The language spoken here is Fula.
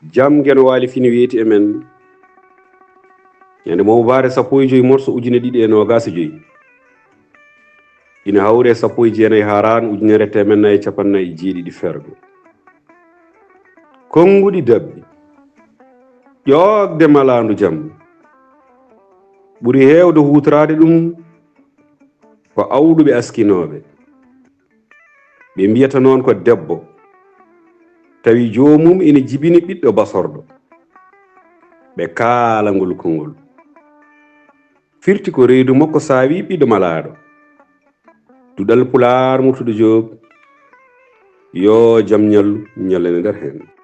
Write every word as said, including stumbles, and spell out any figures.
Jam Geno Waali fini weeti e men. Ñande mawbaare sappo e joy morso ujine ɗiɗi e noogaas e joy. Ina hawri e sappo e jeenayi Haaraan ujunere teemen nayi e capanɗe nayi e jeeɗiɗi fergo. Konnguɗi dabbi. Ƴoogde malaandu jam. Ɓuri heewde huutoraade ɗum ko awɗuɓe askinooɓe. Ɓe mbiyata noon ko debbo, tawi joomum ina jibini ɓiɗɗo basorɗo. Ɓe kaala ngol konngol. Firti ko reedu makko saawi ɓiɗɗo malaaɗo. Duɗal Pulaar Murtuɗo Joob, yo jam ñallu ñallane nder heen.